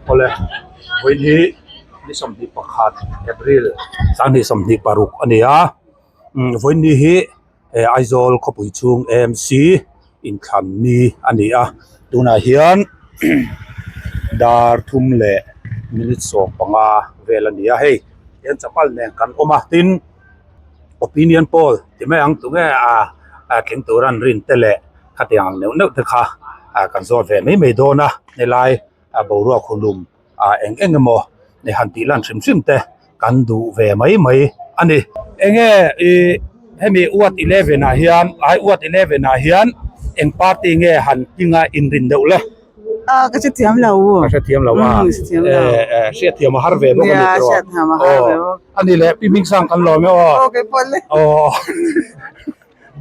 Awle vawiin hi ni 21 April 2026 a ni a vawiin ni hi Aizawl khawpui chhung AMC inthlan ni a ni a tunah hian dar thum leh minute 15 vel a ni a hei hian chapal nen kan awm a tin opinion poll ti mai ang tunge a tling tur an rin te leh khatiang ang neuh neuh te kha kan zawt ve mai mai dawn a helai a boruak hulum ah eng eng emaw ni han tih lan hrim hrim te kan duh ve mai mai a ni. Enge ih hemi ward 11 ah hian ai ward 11 ah hian eng party nge han tinga inrin deuh le? A ka hrethiam lo. Ka hrethiam lo a. Eh eh hriatthiam a har ve bawk a ni tiraw? Hriatthiam a har ve bawk. A ni le pi Hmingsang kan lawm e aw. Aw keipawh le. Aw.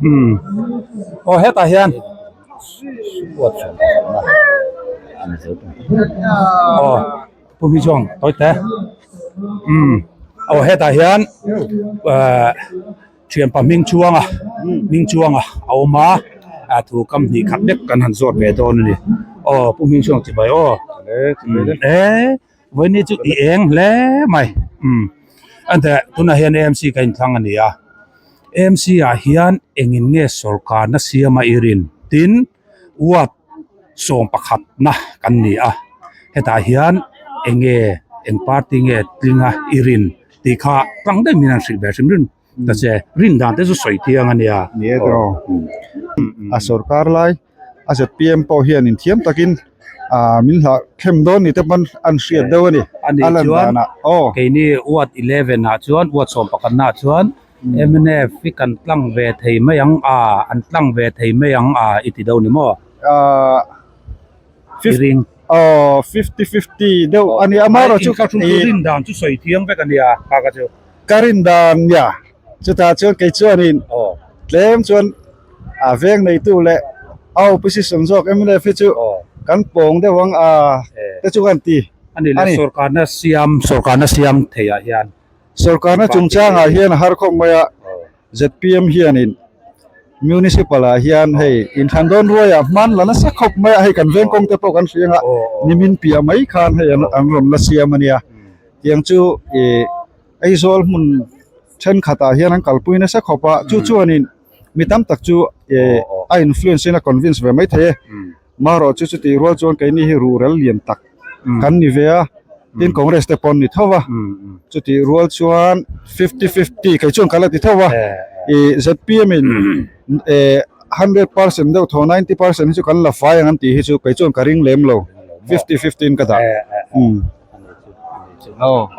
Umm aw hetah hian aw pu Hmichhuang tawi te umm aw hetah hian ehh thianpa hming chuanga hming chuanga a awm a a thu kam hnih khat vek kan han zawt ve dawn a ni aw pu Hmingchhuang chibai aw eh vawiin chu i eng hle mai umm a teh tunah hian AMC ka inthlang a ni a. AMC ah hian engin nge sawrkarna siama i rin tin ward 11 na kan ni a hetah hian eng nge eng party nge tlinga i rin tih kha tlang daih min han hrilh ve hrim hrim ta che rin dan te chu sawi thiang a nia. Ni e tawh a sawrkar lai a zpm pawh hian inthiam takin ah min hlah khem dawn ni te pawn an hriat deuh a ni a lan danah aw. Keini ward 11 ah chuan ward 11 ah chuan mnf hi kan tlang ve thei mai ang a an tlang ve thei mai ang a i ti deuh ni maw? Ah ring aw 50-50 deuh a ni a amaherawhchu rin dan chu sawi thiang vek a nia kha kha chu. Ka rin dan nia chutah chuan kei chuanin tlem chuan a veng neitu leh a opposition zawk mnf hi chu kan pawng deuh ang a te chu kan ti a ni le sawrkarna siam sawrkarna siam theiah hian sawrkarna chungchangah hian a har khawp mai a zpm hianin municipal ah hian hei inthlan dawn ruaiah hman la nasa khawp mai a hei kan veng kawng te pawh kan hria ang a nimin piah mai khan hei an rawn la siam a nia tiang chu ih Aizawl hmun thenkhatah hian an kalpui nasa khawp a chu chuanin mi tam tak chu eh a influence in a convince ve maithei e marawh chu chutih rual chuan keini hi ruhrel lian tak kan ni ve a tin congress te pawh an ni tho va chutih rual chuan fifty fifty kei chuan ka la ti tho va ih zpm in eh 100% deuh thaw 90% hi chu kan la fai ang an tih hi chu kei chuan ka ring lem lo 50-50 in ka dah.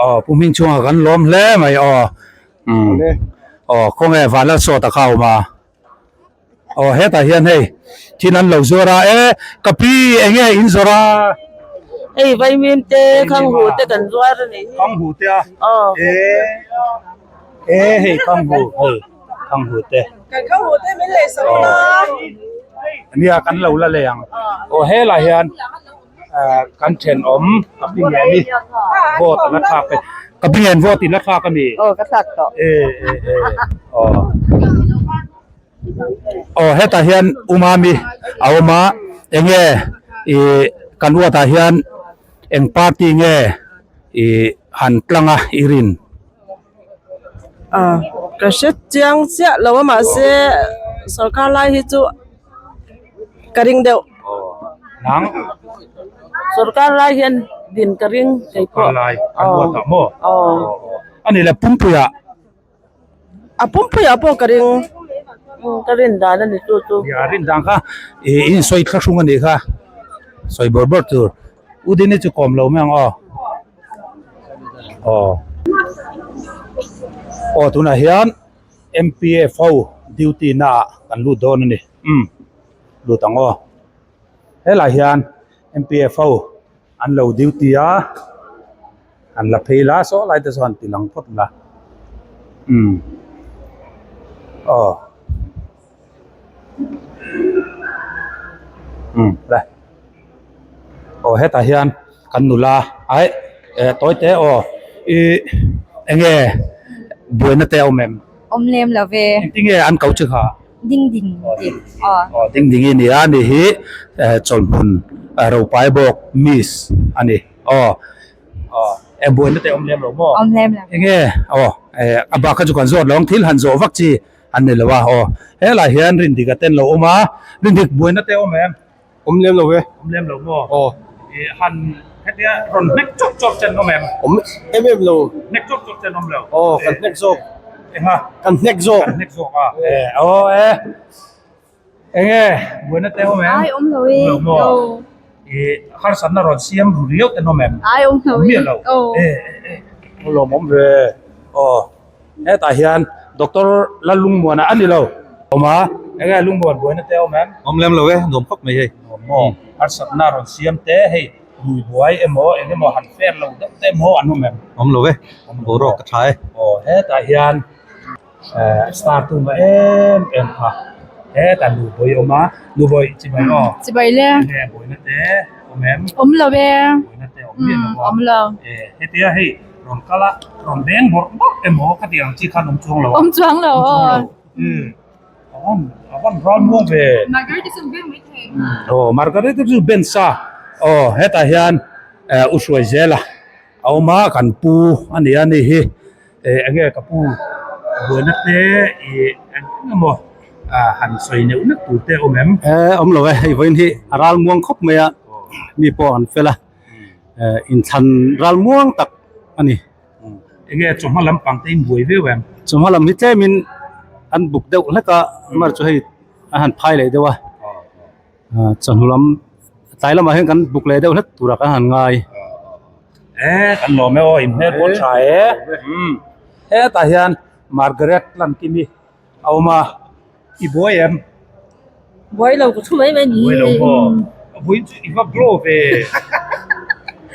Aw pu hming chungah kan lawm hle mai aw umm aw khawnge vanlal sawt a kha a awm a aw hetah hian hei thil an lo zuar a e ka pi eng nge in zawrh a hei vaimim te khanghu te kan zuar a nih hi khanghu te a aw e e hei khanghu hei khanghu te kan khanghu te min lei sak a nia kan lo la lei ang aw helai hian. Kan thenawm ka pi ngen i vote a la thlak e ka pi ngen vote i la thlak a mi aw ka thlak tawh e e e aw aw hetah hian umami a awm a enge ih kan ward ah hian eng party nge ih han tlang a i rin. A ka hre chiang chiah lo a mahse sorkar lai hi chu ka ring deuh nang sorkar lai hian din ka ring kei pawh sorkar lai an ruat ah maw a ni le pumpuiah a pumpuiah pawh ka ring ka rin dan a ni chu chu nia rin dan kha ih in sawi thla hrung a nih kha sawi bawrh bawrh tur u dini chu kawm lo mai ang aw. Aw aw tunah hian MPF ho duty na ah kan lut dawn a ni umm lut ang aw helai hian MPF ho an lo duty a an la phei la saw lai te chuan ti lang phawt la umm aw. Umm le aw hetah hian kan nula aih eh tawi te aw ih eng nge buaina te a awm em? Awm lem lo ve. Engtin nge an ko che kha? Ding ding tih aw. Aw ding ding i nia ni hi eh chawlhmun ropai bawk miss a ni. Aw aw eng buaina te awm lem lo maw? Awm lem lo. Enge aw a bak kha chu kan zawt lo ang thil han zawh vak chi an ni lo a aw helai hian Rindika te an lo awm a Rindik buaina te awm em? Awm lem lo e. Awm lem lo maw? Aw. I han hetia rawn hnek chawp chawp chen awm em? Awm em em lo. Hnek chawp chawp chen awm lo. Aw kan hnek zawk. Enga? Kan hnek zawk. Kan hnek zawk a. E aw e. Enge buaina te awm em? Ai awm lo e. Awm lo maw? I harsatna rawn siam ru riau ten awm em? Ai awm lo e. Awm miah lo. Aw. E e e. Lawmawm ve. Aw. Hetah hian Doctor Lalungmuana a ni lo. Awm a, enge Lungmuan buaina te a awm em? Awm lem lo e, nuam khawp mai hei. Nuam maw? Harsatna rawn siam te hei rui buai emaw eng emaw han fer lo deuh te emaw an awm em? Awm lo e, boruak ka tha e. Aw, hetah hian star tu nga em em kha hetah Nubawi a awm a, Nubawi chibai aw. Chibai le. Enge buaina te awm em? Awm lo e. Buaina te awm miah lo a. Awm lo. E, hetia hei. Rawn kal a, rawn beng bawrh bawrh emaw ka tih ang chi khan awm chuang lo a. Awm chuang lo aw. Umm a van a van ral muang ve. Margaret chu beng mai thei. Aw Margaret chu ben sa aw hetah hian u hruai zel a a awm a kan pu a ni a ni hi eh enge ka pu buaina te ih eng eng emaw han sawi neuh neuh tur te a awm em? Eh awm lo e hei vawiin hi a ral muang khawp mai a mi pawh an fel a. Inthlan ral muang tak a ni. Enge chawhma lampang te in buai viau em? Chawhma lam hi tlemin an buk deuh hlek a, mar chu hei a han phai leh deuh a. Chawhnu lam tlai lamah hian kan buk leh deuh hlek turah kan han ngai. E kan lawm e aw in hmel pawh tha e. Hetah hian Margaret Lankimi a awm a, i buai em? Buai lo ka thu mai mai ni. Buai lo maw? A buai chu i va glow ve.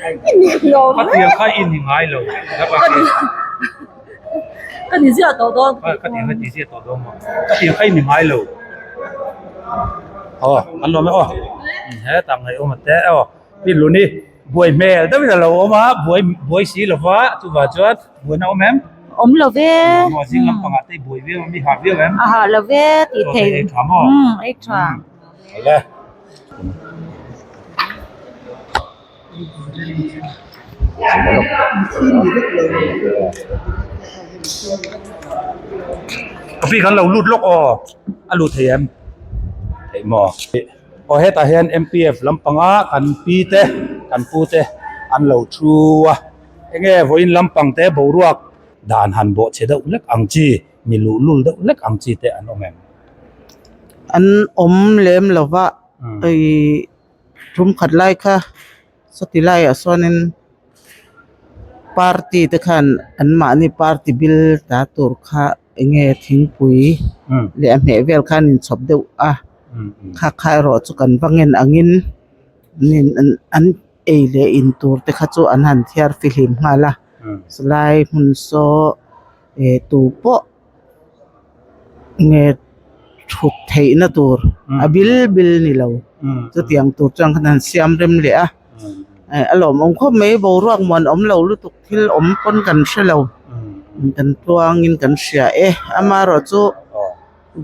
Ka tiang kha i ni ngai lo. Ka ni ziah tawh dawn. Ka tiang kha i ti ziah tawh dawn maw? Ka tiang kha i ni ngai lo. Aw, an lawm e aw. Hetah ngaihawm a te aw. Pi Luni buai hmel deuhin a lo awm a, buai buai si lo va, chuvah chuan buaina awm em? Awm lo ve. Maw zing lampangah te i buai viau em, i hah viau em? A hah lo ve tih thei. Ei tha maw? Umm ei tha. Awle. Coffee kan lo lut lawk aw, a lut thei em? Thei maw? Aw hetah hian M P F lampanga kan pi te kan pu te an lo thu a enge vawiin lampang te boruak dan han bawh chhe deuh hlek ang chi mi luh lul deuh hlek ang chi te an awm em? An awm lem lo va ih tum khat lai kha sawti laiah sawnin party te khan anmahni party bil ta tur kha enge thingpui leh a hmeh vel khan inchhawp deuh a kha kha erawh chu kan va ngen angin an ei leh in tur te kha chu an han thiar fihlim nghal a chulai hmun saw eh tu pawh nge thut theihna tur a bil bil ni lo chutiang tur chuan khan an siam rem leh a eh a lawmawm khawp mai boruak muan awm lo lutuk thil awm pawn kan hre lo kan tluangin kan hria e amaherawhchu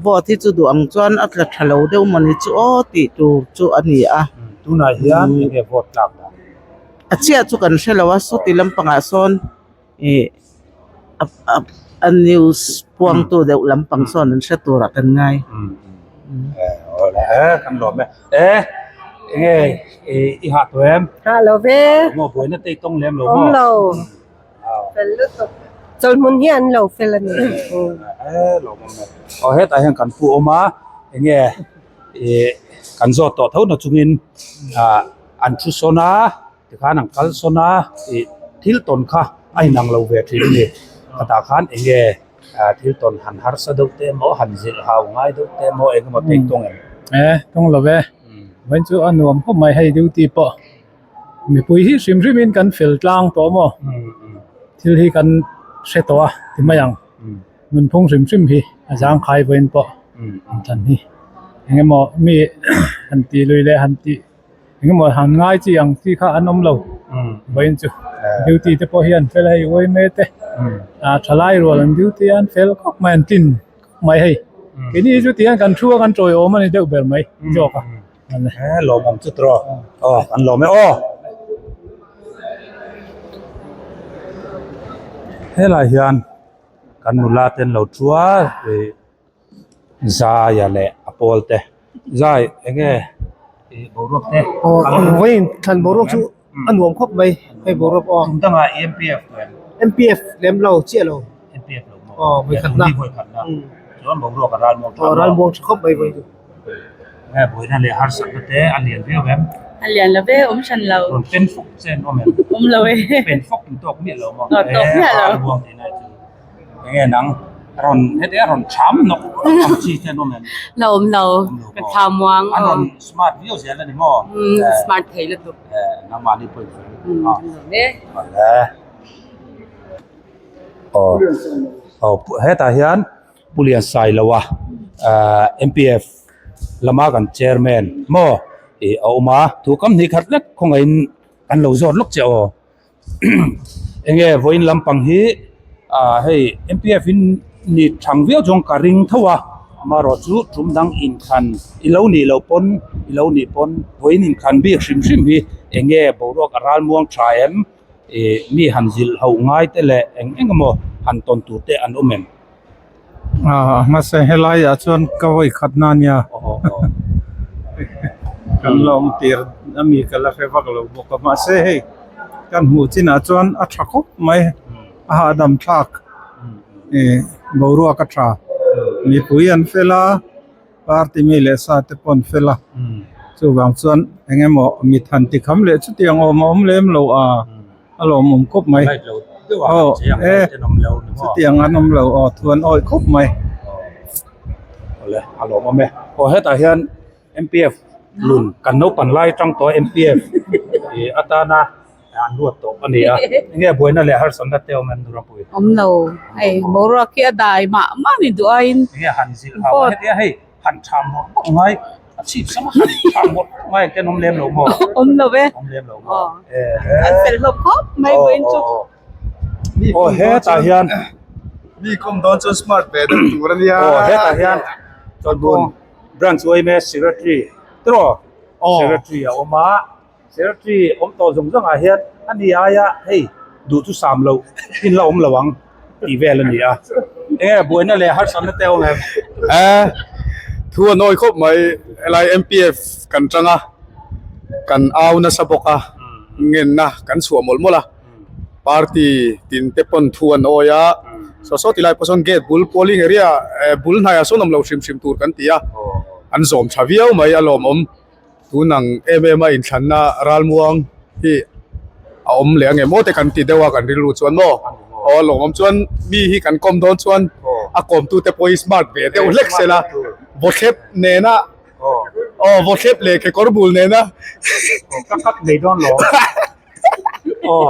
vote hi chu duh ang chuan a tla tha lo deuh mawni chu aw tih tur chu a ni a. Tunah hian enge vote tlak dan? A chiah chu kan hre lo a sawti lampangah sawn. Ih a news puangtu deuh lampang sawn an hre turah kan ngai. Kan lawm e. E enge i hah tawh em? Hah lo ve. Maw buaina te i tawng lem lo maw? Awm lo. Fel lutuk. Chawlhmun hi an lo fel a ni. E lawm awm e. Aw hetah hian kan pu awm a enge ih kan zawt tawh tho na chungin ah an thu sawn a. Tikhan an kal sawn a, ih thil tawn kha a inang lo ve thin a ni. Khatah khan eng nge thil tawn han harsa deuh te emaw, han zilh hau ngai deuh te emaw eng emaw te tawng em? E, tawng lo ve. Vawiin chu a nuam khawp mai hei duty pawh. Mipui hi hrim hrim in kan fel tlang tawh maw? Thil hi kan hre tawh a ti mai ang. Nunphung hrim hrim hi a zangkhai vawiin pawh an tan hi. Eng emaw mi han tih lui leh han tih. Engemaw han ngai chi ang chi kha an awm lo vawiin chu duty te pawh hian fel hei uaime te ah thalai rual an duty a an fel khawp mai an tlin khawp mai hei keini hi chu tihian kan thu a kan tawiawm a ni deuh ber mai zawk a lawmawm chu tawh aw an lawm e aw. Helai hian kan nula te an lo thu a ih Zaia leh a pawl te Zai eng nge ih boruak te Vawiin thlan boruak chu a nuam khawp mai hei boruak aw Tum dangah MPF tawh em? MPF lem lo chiah lo MPF lo maw? Aw vawikhatna Vawikhatna chuan boruak a ral muang tha Aw ral muang tha khawp mai vawiin chu. Nge buaina leh harsatna te a lian viau em? A lian lo ve, awm hran lo. Rawn pen fawk che an awm em? Awm lo e. Pen fawk in tawk miah lo maw? Aw tawk miah lo. Ral muang tih nai chu. Enge nang rawn heti a rawn cham nawk nawk ang chi te an awm em? La awm lo, ka thla muang. An rawn smart viau zel a ni maw? Umm smart thei lutuk. Nangmahni pawh in fel lutuk a. Umm e. Aw aw hetah hian Pu Liansailoa ahh MPF lama kan chairman maw ih a awm a thu kam hnih khat lek khawngaihin kan lo zawt lawk che aw enge vawiin lampang hi ah hei MPF in ni thang viau chuan ka ring tho a amaherawh chu tum dang inthlan i lo nih loh pawn i lo nih pawn vawiin inthlan bik hrim hrim hi enge boruak a ralmuang tha em. Ih mi han zilh ho ngai te leh eng eng emaw han tawn tur te an awm em? Ah hmasa helai ah chuan ka vawi khat na nia kan la awm tir a mi ka la hre vak lo bawk a mahse hei kan hmuh chinah chuan a tha khawp mai a hahdam thlak ih boruak a tha mipui an fel a. Party mi leh sa te pawh an fel a, chuvang chuan eng emaw mi than ti kham leh chutiang awm a awm lem lo a, a lawmawm khawp mai. Aw e chutiang an awm lo aw thu an awih khawp mai. Awle a lawmawm e. Aw hetah hian MPF lun kan naupang lai atang tawh MPF ih atana An ruat tawh a ni a, enge buaina leh harsatna te awm em Nurampui? Awm lo, hei boruak hi a dai mah mah ni duh aiin. Enge han zilh hau a hetia hei han tham mawlh mawlh ngai a chhip sam a han tham mawlh mawlh ngai ten awm lem lo maw? Awm lo e. Awm lem lo maw? An fel hlawp khawp mai vawiin chu. Aw hetah hian Mi kawm dawn chuan smart ve deuh tur a nia. Aw hetah hian Chawlhbun Branch yma Secretary tiraw Secretary a awm a. Secretary awm tawh zawng zawngah hian a ni aia hei duh chu sam loh in la awm lo ang tih vel a ni a. Enge buaina leh harsatna te awm em? Eh, thu a nawi khawp mai, helai MPF kan tang a, kan au nasa bawk a, ngenna kan chhuah mawlh mawlh a, party tin te pawn thu an awi a, saw saw ti lai pawh sawn gate bul polling area bul hnaiah sawn awm lo hrim hrim tur kan ti a, an zawm tha viau mai a lawmawm. Tun ang em em a inthlanna ralmuang hi a awm leh ang em aw te kan ti deuh a kan rilru chuan maw aw a lawmawm chuan mi hi kan kawm dawn chuan a kawmtu te pawh hi smart ve deuh hlek sela vawthlep nena aw vawthlep leh kekawr bul nena ka cut nei dawn lo aw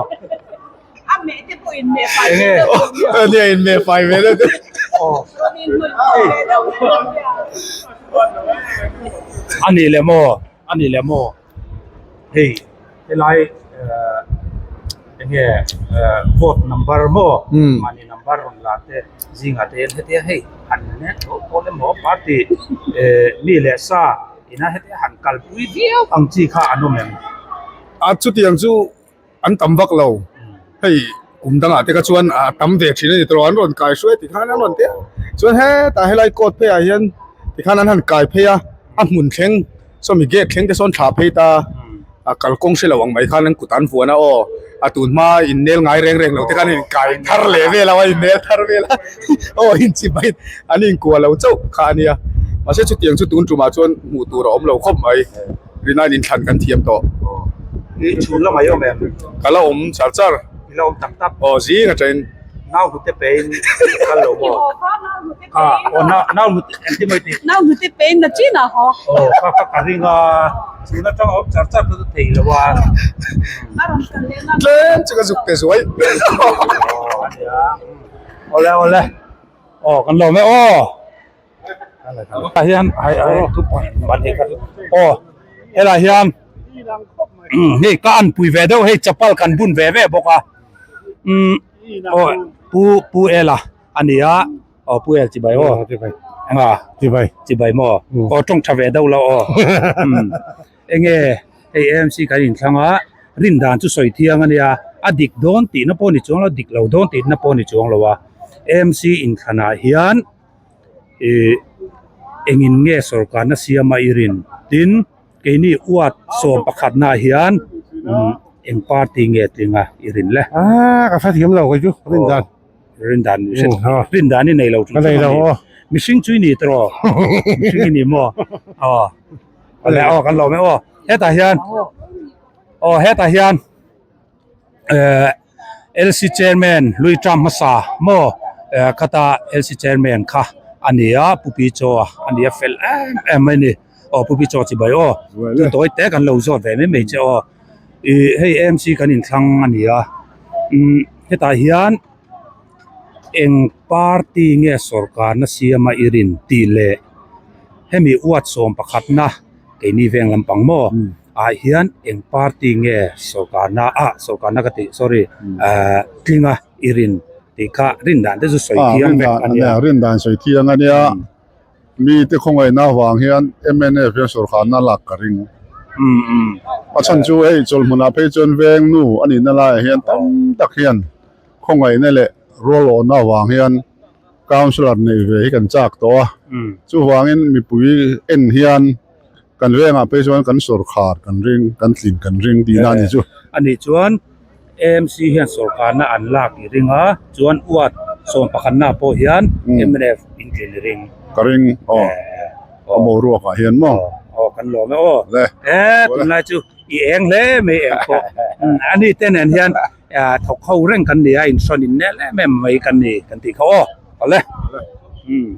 A meh te pawh in meh fai ve deuh nia in meh fai ve deuh aw a ni leh maw a ni leh maw hei helai eh enge eh vote number maw mahni number rawn la te zingah te hian hetia hei han nek tawh tawh emaw party eh mi leh sa ina hetia han kalpui viau ang chi kha an awm em? A chutiang chu an tam vak lo hei kum dangah te kha chuan a tam ve thin a ni tawh an rawn kai hruai tikhan an rawn tia chuan hetah helai court pheiah hian tikhan an han kai phei a a hmun thleng sawmi gate thleng te sawn thlah phei ta a kalkawng hre lo ang mai khan an kut an vuan a aw a tun hma innel ngai reng reng lo te khan in kai thar leh vel a innel thar vel a aw inchimai an inkuah lo chauh kha a nia mahse chutiang chu tun tumah chuan hmuh tur a awm lo khawp mai. Rinaiin inthlan kan thiam tawh. I chhun lamah i awm em? Ka la awm char char. I la awm tak tak? Aw zing atangin. Nau hnute pein kal lo maw? Ah, aw nau nau hnute engtin maw i tih? Nau hnute pein na chin a haw. Aw ka ka ka ring a, chhun atang a awm char char chu thei lo a. A rawn kal leh na. Tlem chu ka zuk pe zuai. Aw a nia. Awle awle. Aw kan lawm e aw. Ah hian ai ai aw helai hian hei ka an pui ve deuh hei chapal kan bun ve ve bawk a umm aw pu pu ela a ni a aw pu el chibai aw enga chibai chibai maw aw tawng tha ve deuh lo aw enge hei AMC kan inthlang a rin dan chu sawi thiang a nia. A dik dawn tihna pawh ni chuang lo, dik lo dawn tihna pawh ni chuang lo a. AMC inthlanah hian ih engin nge sawrkarna siama i rin? Tin, keini uat 11 naah hian eng party nge tlinga i rin le? Ah, ka hrethiam lo kei chu, rin dan. Rin dan rin dan i nei lo Ka nei lo aw. Mihring chu i ni tawh mihring i ni maw? Aw. Awle aw kan lawm e aw. Hetah hian aw hetah hian eh LC chairman lui term hmasa maw eh khata LC chairman kha a ni a Pu Pi Chaw a ni a fel em em mai a ni aw Pu Pi Chaw chibai aw chu tawi te kan lo zawt ve mai mai che aw ih hei AMC kan inthlang a ni a umm hetah hian eng party nge sawrkarna siama i rin tih leh hemi uat 11 na keini veng lampang maw ah hian eng party nge sawrkarna ah sawrkarna ka tih sorry ah tlinga i rin tih kha rin dan te chu sawi thiang vek a nia. Rin dan sawi thiang a nia mite khawngaihna avang hian mnf hian sawrkarna lak ka ring a chhan chu hei chawlhmunah phei chuan veng nu a nihna laiah hian tam tak hian khawngaihna leh rualawhna avang hian councillor neih ve hi kan chak tawh a chuvangin mipui en hian kan vengah phei chuan kan sawrkhar kan ring kan tlin kan ring tihna a ni chu. A nih chuan AMC hian sawrkharna an lak i ring a chuan uat 11 na pawh hian mnf in tlin i ring. Ka ring aw a boruakah hian maw. Aw kan lawm e aw. E tunlai chu i eng hle mai eng pawh a ni te nen hian thawk ho reng kan ni a insawn in nel em em mai kan ni kan tih kha aw awle umm.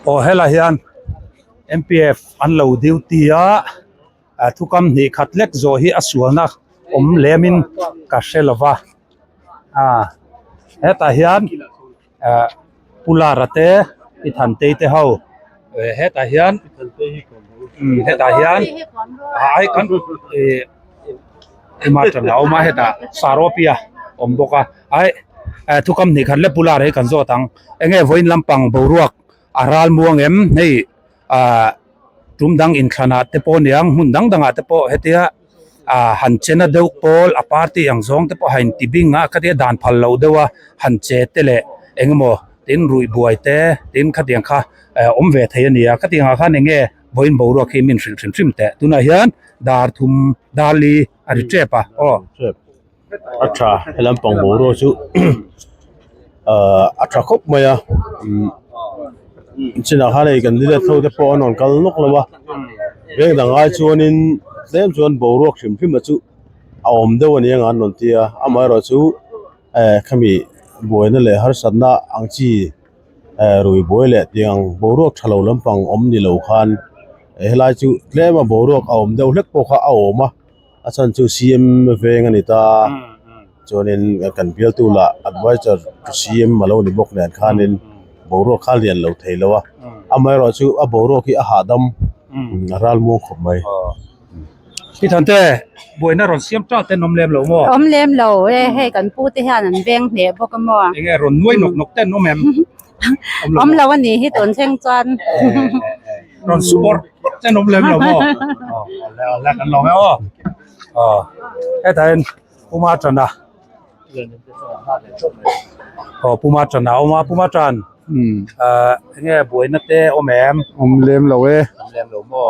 Aw helai hian M P F an lo duty a. Thukam hnih khat lek zawh hi a sualna awm lemin ka hre lo va ah hetah hian ah Pu Lara te Pi Thantei te ho hetah hian umm hetah hian ai kan ih ema tan a awm a hetah Saropia awm bawk a ai thukam hnih khat lek Pu Lara hi kan zawt ang eng nge vawiin lampang boruak a ral muang em hei ah tum dang inthlanah te pawh aniang hmun dang dangah te pawh hetia ah han chena deuh pawl a party ang zawng te pawh a inti bing a khatia dan phal loh deuh a han che te leh eng emaw tin ruih buai te tin khatiang kha eh awm ve thei a ni a khatiang ah khan eng nge vawiin boruak hi min hrilh hrim hrim teh tunah hian dar thum dar li a ri tep a aw. A tha he lampang boruak chu ahh a tha khawp mai a umm chinah khan hei kan leader ho te pawh an rawn kal nawk lo a veng dang ai chuanin tlem chuan boruak hrim hrim a chu a awm deuh a ni ang an rawn ti a amaherawhchu eh khami buaina leh harsatna ang chi eh rui buai leh tiang boruak tha lo lampang awm ni lo khan helai chu tlema boruak a awm deuh hlek pawh kha a awm a. A chhan chu CM veng a ni ta chuanin kan bialtu lah adviser to CM a lo ni bawk nen khanin boruak kha a lian lo thei lo a amaherawh chu a boruak hi a hahdam a ral muang khawp mai. Pi Thante, buaina rawn siam ṭat ten awm lem lo maw? Awm lem lo e, hei kan pu te hian an veng hneh bawk a maw? Enge rawn nuai nawk nawk ten awm em? Awm lo a nih hi tun thleng chuan. Rawn support ten awm lem lo maw? Awle awle kan lawm e aw. Aw hetah hian Puma Tana aw Puma Tana a awm a Puma Tan enge buaina te awm em? Awm lem lo e. Awm lem lo maw?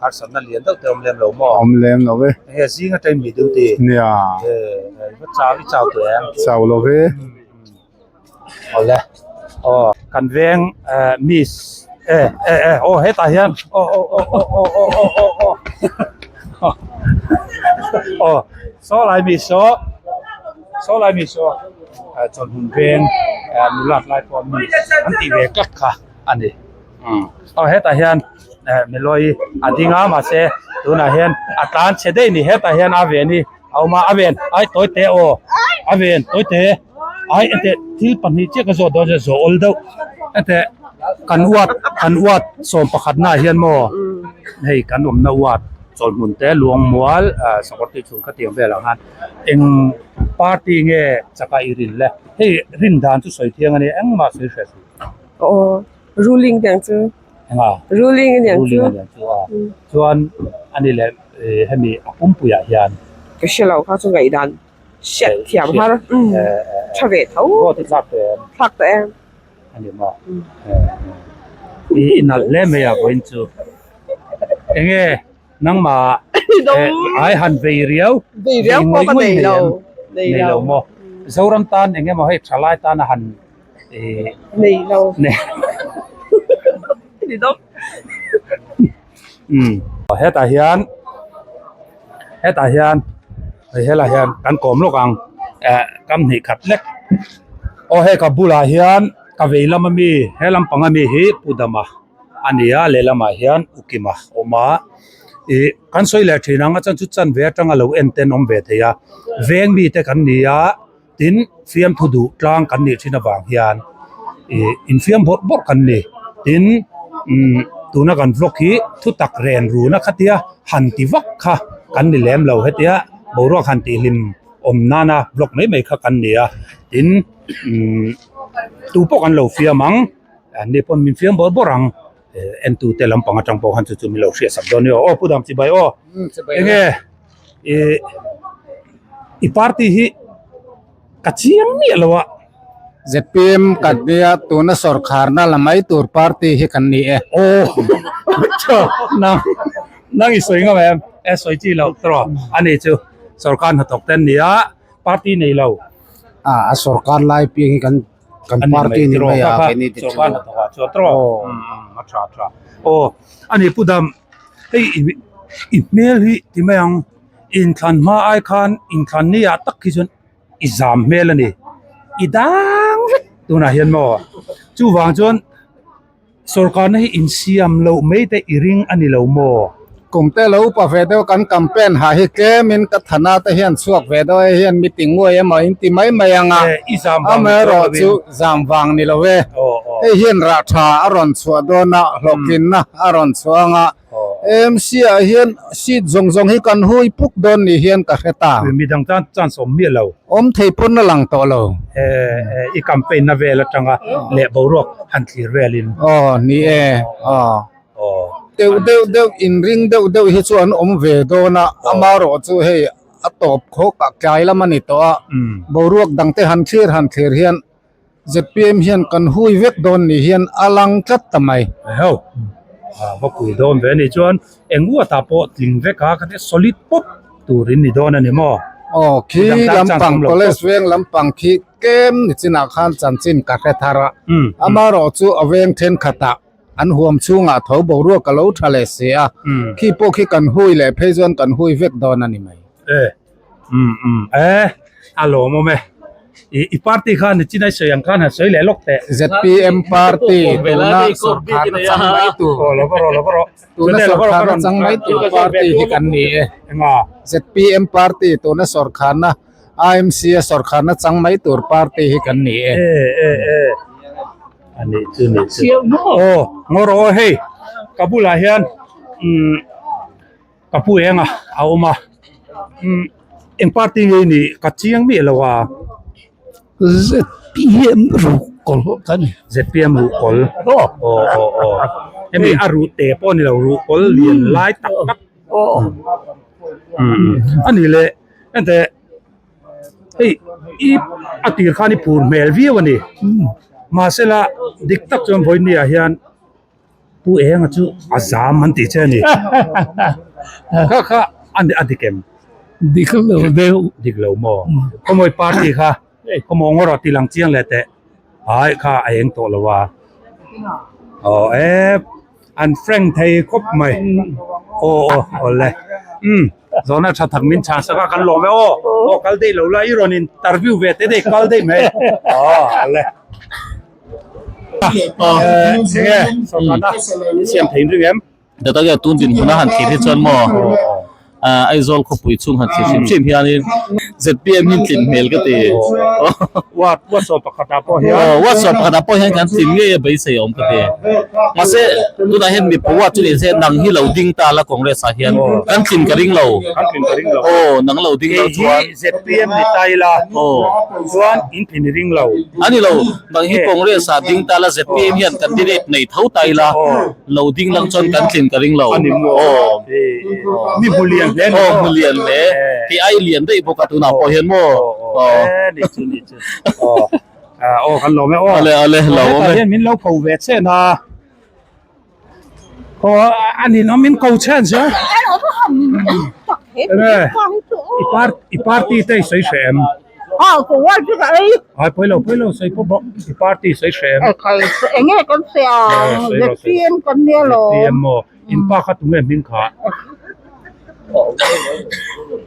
Harsatna lian deuh te awm lem lo maw? Awm lem lo e. Enge zing atangin mi duty? Nia. I va chau i chau tawh em? Chau lo ve. Awle aw kan veng eh miss e e e aw hetah hian aw aw aw aw aw aw aw aw aw aw saw lai mi saw saw lai mi saw eh chawlhmun veng eh nulat lai pawh miss an tih ve tlat kha a ni aw hetah hian eh Melawi a ding a mahse tunah hian a tlan chhe daih a ni hetah hian a ve a ni. A awm a, a ven ai tawi te aw a ven tawi te ai ente thil pahnih chiah ka zawh dawn chuan zawh awl deuh ente kan uat kan uat 11 naah hian maw hei kan awmna uat. Chawlhmun te Luangmual Sakawrtui chhung kha tiang velah khan eng party nge chaka i rin le hei rin dan chu sawi thiang a nia engmah sawi hriat suh. Aw ruling tiang chu. Enga? Ruling a niang chu. Ruling a niang chu a. Chuan a ni leh hemi a pumpuiah hian. Ka hre lo kha chu ngaihdan hriat thiam har tha ve tho. Vote i thlak tawh em? Thlak tawh em. A ni maw? I i nalh hle mai a vawiin chu. Enge nangmah ai han vei riau. Vei riau pawh ka nei lo. Nei lo maw? Zoram tan enge maw hei thalai tan a han Nei lo. Ni dawp. Hetah hian hetah hian hei helai hian kan kawm lawk ang eh kam hnih khat lek aw hei ka bulah hian ka vei lam ami he lampang ami hi Pu Dama a ni a lehlamah hian Ukima a awm a ih kan sawi leh thin ang a chuan chu chanve atanga lo en te an awm ve thei a veng mite kan ni a. Tin, fiamthu duh tlang kan nih thin avang hian ih infiam bawrh bawrh kan ni. Tin, umm tuna kan vlog hi thu tak ren runa khatia han ti vak kha kan ni lem lo hetia boruak han tih hlim awm nana vlog mai mai kha kan ni a. Tin, umm tu pawh kan lo fiam ang, an ni pawn min fiam bawrh bawrh ang entute lampang atang pawh khan chu chu min lo hriatsak dawn a ni aw. Aw Pu Dam chibai aw enge. Ih i party hi ka chiang miah lo a. Zpm kan nia tuna sawrkharna la mai tur party hi kan ni e. Aw nang nang i sawi ngam em e sawi chi loh tawh a ni chu sawrkar hnathawk te an ni a party nei lo. A a sawrkar lai piang hi kan kan party ni mai a keini te chu. Sawrkar hnathawk ah chuan tawh a tha a tha aw a ni Pu Dam. Hei i hmel hi ti mai ang inthlan hma ai khan inthlan ni ah tak hi chuan i zam hmel a ni i dang vek tunah hian maw chuvang chuan sawrkarna hi insiam loh mai te i ring a ni lo maw. Kum te lo upa ve deuh kan campaign ha hi tlemin ka thana te hian chhuak ve deuh e hian meeting nguai emaw in ti mai mai ang a amaherawh chu zam vang ni lo e. Hei hian rah tha a rawn chhuah dawn a, hlawhtlinna a rawn chhuah ang a, AMC ah hian seat zawng zawng hi kan hui puk dawn ni hian ka hre ta. Midang tan chance awm miah lo. Awm thei pawn a lang tawh lo. I campaign na vel atanga leh boruak han thlir velin. Aw ni e, aw. Deuh deuh deuh inring deuh deuh hi chu an awm ve dawn a, amaherawh chu hei a tawp khawk ah tlai lam a ni tawh a, boruak dangte han thlir han thlir hian Zpm hian kan hui vek dawn ni hian a lang tlat ta mai. Heo, va pui dawn ve a nih chuan eng uatah pawh tling vek a, khatia solid pawp turin ni dawn a ni maw? Aw, khi lampang college veng lampang khi tlem ni chinah khan chanchin ka hre thar a, amaherawh chu a veng thenkhatah an huam chhungah tho boruak a lo tha leh si a, khi pawh khi kan hui leh phei chuan kan hui vek dawn a ni mai. Um um e a lawmawm e i i party khan ni chinai sawi ang khan han sawi leh lawk teh. ZPM party tuna sawrkharna chang mai tur Aw lo va rawh lo va rawh tuna sawrkharna chang mai tur party hi kan ni e. Enga? ZPM party tuna sawrkharna IMC a sawrkharna chang mai tur party hi kan ni e. E e e a nih chu nih chu aw ngaw rawh aw hei ka bulah hian umm Ka pu eng a a awm a umm eng party nge nih ka chiang miah lo a. ZPM ruhkawl ka ni. ZPM ruhkawl aw aw aw hemi a ruh te pawh a ni lo ruhkawl lian lai tak tak umm a ni leh henteh hei i a tir khan i phur hmel viau a ni mahsela dik tak chuan vawiin ah hian. Pu Enga chu a zam an tih che a ni. Kha kha a dik em? Dik lo deuh. Dik lo maw? Khawmawi party kha khawmaw ngaw rawh tih lang chiang leh teh. Ai kha a eng tawh lo a. Aw e an frank thei khawp mai. Aw aw awle. Umm zawhna tha tak min chhan sak a kan lawm e aw. Aw kal daih lo la i rawn interview ve te daih kal daih mai. Aw awle. Data tun dinhmun a han thlir hi chuan maw Aizawl khawpui chhung han thlir hrim hrim hianin. ZPM hi tlin hmel ka ti. Ward ward sawm pakhatah pawh hian. Aw ward sawm pakhatah pawh hian kan tlin ngei a beisei awm ka ti. Mahse tunah hian mipa ward chu ni se nang hi lo ding ta la Congress ah hian kan tlin ka ring lo. Kan tlin ka ring lo. Aw nang lo ding lo chuan. Kei hi ZPM ni ta ila. Aw. Chuan in tlin i ring lo. A ni lo nang hi Congress ah ding ta la ZPM hian candidate nei tho ta ila. Lo ding lang chuan kan tlin ka ring lo. A ni maw? Aw. Mi hmu lian hle ni maw? Aw hmu lian hle. Kei ai lian daih bawk a tunah pawh hian maw? Aw. Ni chu ni chu. Aw. Aw kan lawm e aw. Ale ale lo awm e. Hetah hian min lo ko ve chen a. Aw a ninawm min ko chen sia. Enge i party te i sawi hreh em? Aw ka ward chu ka ei. Ai pawi lo pawi lo sawi pawh bawk i party sawi hreh em? E khai enge kan sawi a ZPM kan nia lo. ZPM maw in pa kha tunge hming kha?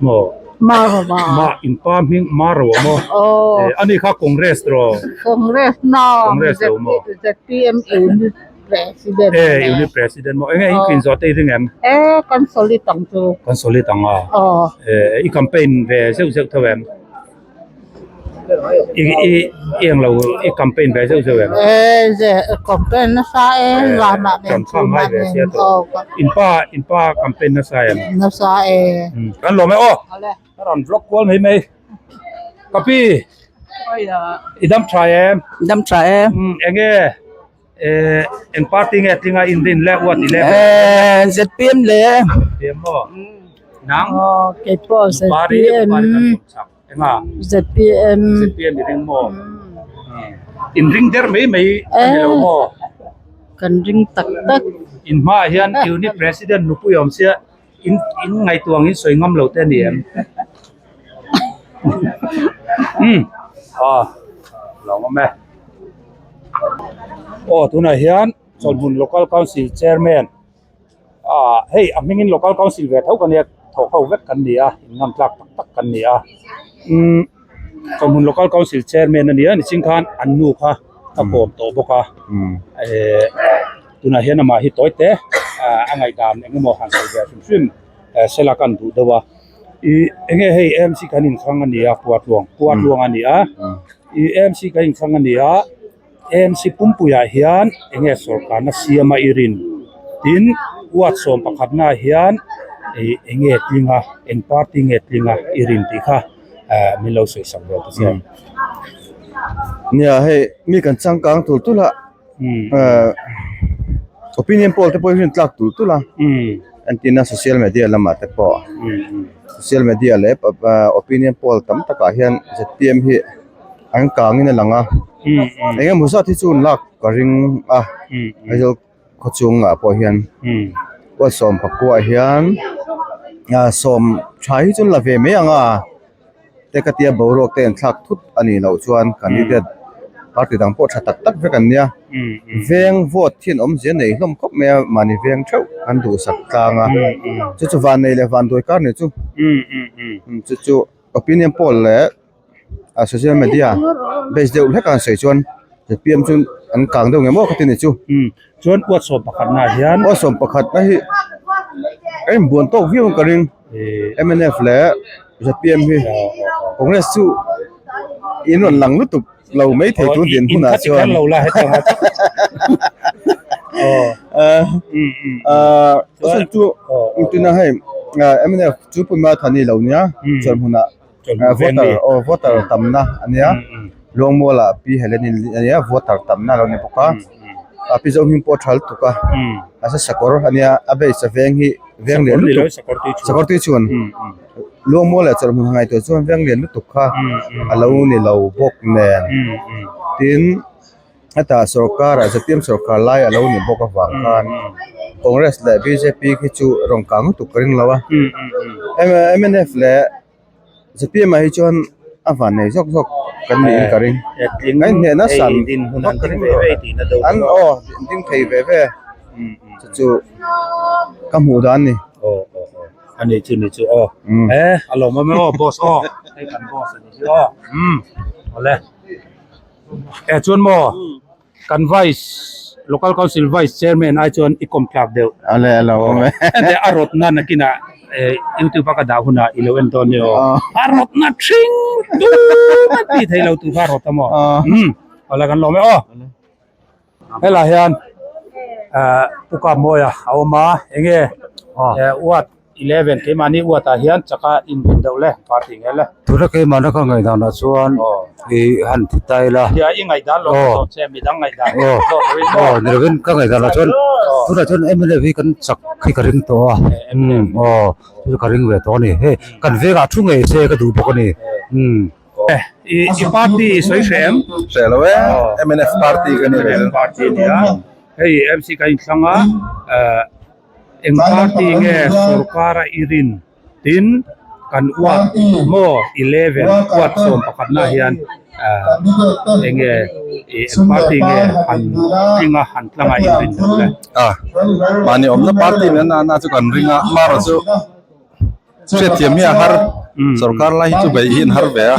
Maw? Marova. Ma in pa hming Marova maw? Aw. Ani kha Congress ro. Congress na. Congress lo maw? ZPM unit president. E unit president maw enge in tlin zawh te i ring em? E kan solid ang chu. Kan solid ang a. Aw. E i campaign ve zeuh zeuh tho em? I i i englo i campaign ve zeuh zeuh em? E ze campaign nasa e zanah nen Kan chhang ngai ve sia tawh. In pa in pa campaign nasa em? Nasa e. Kan lawm e aw. Ka rawn vlog kual mai mai. Ka pi i dam tha em? Dam tha e. Enge Eh eng party nge tlinga inrin le uat i le Eh ZPM le. ZPM maw? Nang? Aw kei pawh ZPM. Enga? ZPM. ZPM i ring maw? In ring der mai mai a ni lo maw? Kan ring tak tak. In hmaah hian unit president nupui awm sia in in ngaihtuah angin sawi ngam lo te a ni em? Umm aw lawm awm e. Aw tunah hian Chawlhmun Local Council Chairman ah hei a hmingin Local Council ve tho ka nia thawk ho vek kan ni a in ngam tlak tak tak kan ni a umm Chawlhmun Local Council Chairman a ni a niching khan an nu kha a kawm tawh bawk a eh tunah hian amah hi tawi te ah a ngaihdan eng emaw han sawi ve hrim hrim eh sela kan duh deuh a ih eng nge hei M C kan inchhang a ni a Puatluang Puatluang a ni a. I AMC ka inchhang a ni a, AMC pumpuiah hian eng nge sawrkarna siama i rin? Tin, ward 11 ah hian ih eng nge tling a, eng party nge tling a i rin tih kha eh min lo sawi sak ve ta che. Nia hei mi kan changkang tul tul a, eh opinion poll te pawh hi rin tlak tul tul a, entirna social media lamah te pawh. Social media leh opinion poll tam takah hian zpm hi an kangin a lang a eng emaw zat hi chu an lak ka ring a Aizawl khawchhungah pawh hian huatsawm pakua hian sawm tha hi chu an la ve mai ang a. te ka tia boruak te an thlak thut a nih loh chuan candidate party dang pawh tha tak tak vek an nia veng vote hi an awmzia nei hlawm khawp mai a mahni veng theuh an duhsak tlang a chu chu van nei leh van duai kar ni chu chu chu opinion poll leh a social media base deuh hlek a an sawi chuan zpm chu an kang deuh ngemaw ka ti ni chu. Chuan uatsawm pakhatna ah hian uatsawm pakhatna hi a inbuan tawk viau ang ka ring mnf leh zpm hi congress chu in rawn lang lutuk lo mai thei tun din hunah chuan ahh chu tuna hei mnf chu puma thani lo nia chuan hmunah voter aw voter tamna a nia Luangmualah Pi Helen a nia voter tamna a lo ni bawk a Pi Zohming pawh a tha lutuk a a sakawr a nia a base a veng hi veng lian lutuk sakawr tui chhun Luangmual leh chawlhhmun han ngaihtuah chuan veng lian lutuk kha a lo ni lo bawk nen tin hetah sorkar ah zpm sorkar lai a lo ni bawk avang khan Congress leh bjp khi chu rawn kang lutuk ka ring lo a mnf leh zpm ah hi chuan a van nei zawk zawk kan niin ka ring a inhneh nasa vak ka ring lo an aw ding thei ve ve chu chu ka hmuh dan a ni. Ani chu ni chu aw e a lawm awm e aw boss aw hei kan boss a ni hi aw umm awle e chuan maw kan vice local council vice chairman ai chuan i kawm tlak deuh awle a lawm awm e a rawt na nakinah. youtube a ka dah hunah i lo en dawn nia aw. A rawtna thing tuma tih theih loh tur kha a rawt a maw? Umm awle kan lawm e aw. Helai hian Pu Kapmawia a awm a, enge ward 11 keimahni ward ah hian chaka inbun deuh le party nge le. Tuna keimahna ka ngaihdanah chuan i han ti ta ila. Nia i ngaihdan lo ka zawt che midang ngaihdan zawt lo in maw. Aw ni lovin ka ngaihdanah chuan tunah chuan mla hi kan chak hi ka ring tawh a aw chu chu ka ring ve tawh a ni hei kan vengah thu ngei se ka duh bawk a ni umm. I i party i sawi hreh em? Hreh lo e, mnf party ka ni ve. Mnf party a ni a, hei MC ka inthlang a, eng party nge sorkara i rin tin kan ward maw 11 ward 11 na hian eng nge eng party nge han tling a han tlang a i rin deuh le? A, mahni awmna party nen a na chu kan ring a, amaherawhchu Hriatthiam hi a har, sorkar lai hi chu beih hi an har ve a.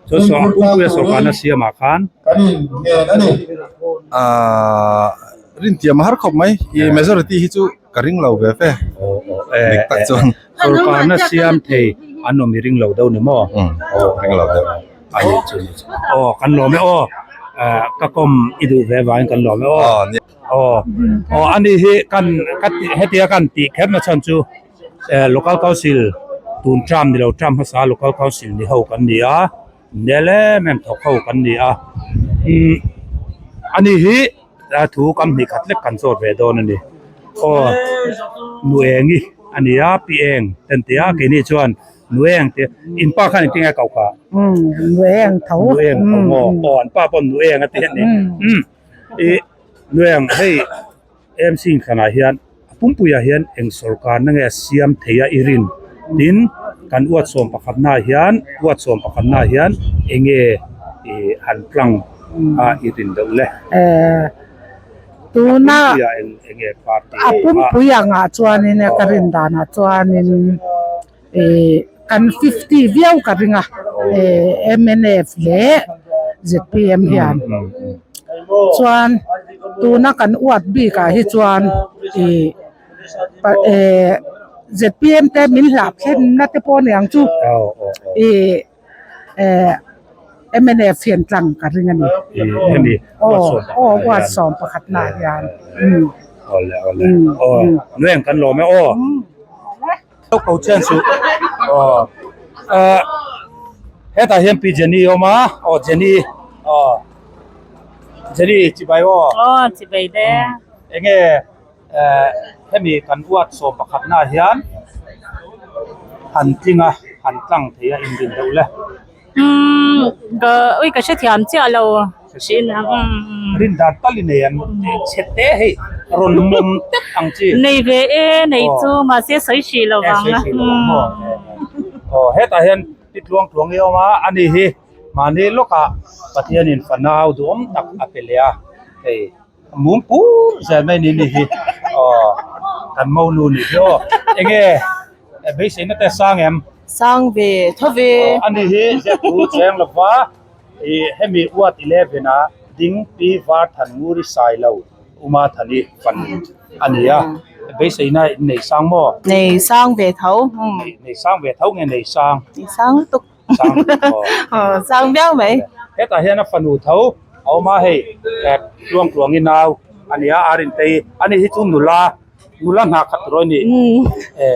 Chu saw a pumpuia sorkarna siamah khan. Aaa rinthiam a har khawp mai, i majority hi chu ka ring lo ve fe. Dik tak chuan. Sorkarna siam thei an awm i ring lo deuh ni maw? Ring lo deuh. A ni chu ni chu. Aw kan lawm e aw, ka kawm i duh ve vangin kan lawm e aw. Aw aw ani hi kan ka tih hetia kan tih kher na chhan chu eh local council tun term ni lo term hmasa local council ni ho kan ni a nel em em thawk ho kan ni a umm ani hi a thu kam hnih khat lek kan zawt ve dawn a ni aw nu eng i a ni a pi eng te an ti a keini chuan nu eng te in pa khan engtin nge a koh kha nu eng tho nu eng tho maw aw an pa pawh nu eng a ti a ni umm. I Nueng hei MC inthlanah hian a pumpuiah hian eng sawrkarna nge a siam thei a i rin tin kan uatsawm pakhatnaah hian uatsawm pakhatnaah hian eng nge i han tlang a i rin deuh le? Tuna eng nge party a pumpui angah chuanin ka rin danah chuanin ih kan fifty viau ka ring a eh mnf leh zpm hian chuan tuna kan uat bik ah hi chuan ih eh zpm te min hlap thlen na te pawh a ni ang chu ih eh mnf hian tlang ka ring a ni aw aw uat sawm pakhat na hian. Ko chen suh aw ah hetah hian pi Jenny a awm a aw Jenny aw Jenny chibai aw aw chibai le eng nge eh hemi kan uat sawm pakhat na hian han tling a han tlang thei a inrin deuh le. Umm ka ui ka hrethiam chiah lo hrin a umm. Rin dan tal i nei an chhe te hei rawn mawm tep ang chi. Nei ve e nei chu mahse sawi hrih lo vang a. Sawi hrih lo vang maw. Aw hetah hian pi tluang tluang i awm a ani hi mahni lawkah Pathianin fanau duhawm tak a pe leh a hei mum pur zel mai ni ni hi aw kan monu nih hi aw enge Beiseina te sang em? Sang ve tho ve. Ani hi Zephu cheng lova i hemi ward 11 a ding Pi Var Than Nguri Sai lo Uma Thani fan a ni a. Beiseina in nei sang maw? Nei sang ve tho. Nei sang ve tho nge nei sang? Nei sang lutuk. Sang lutuk maw? Aw sang viau mai. Hetah hian a fanu tho a awm a hei Tluangtluangi nau a ni a, Arintei ani hi chu nula Nula hna khat tur a ni.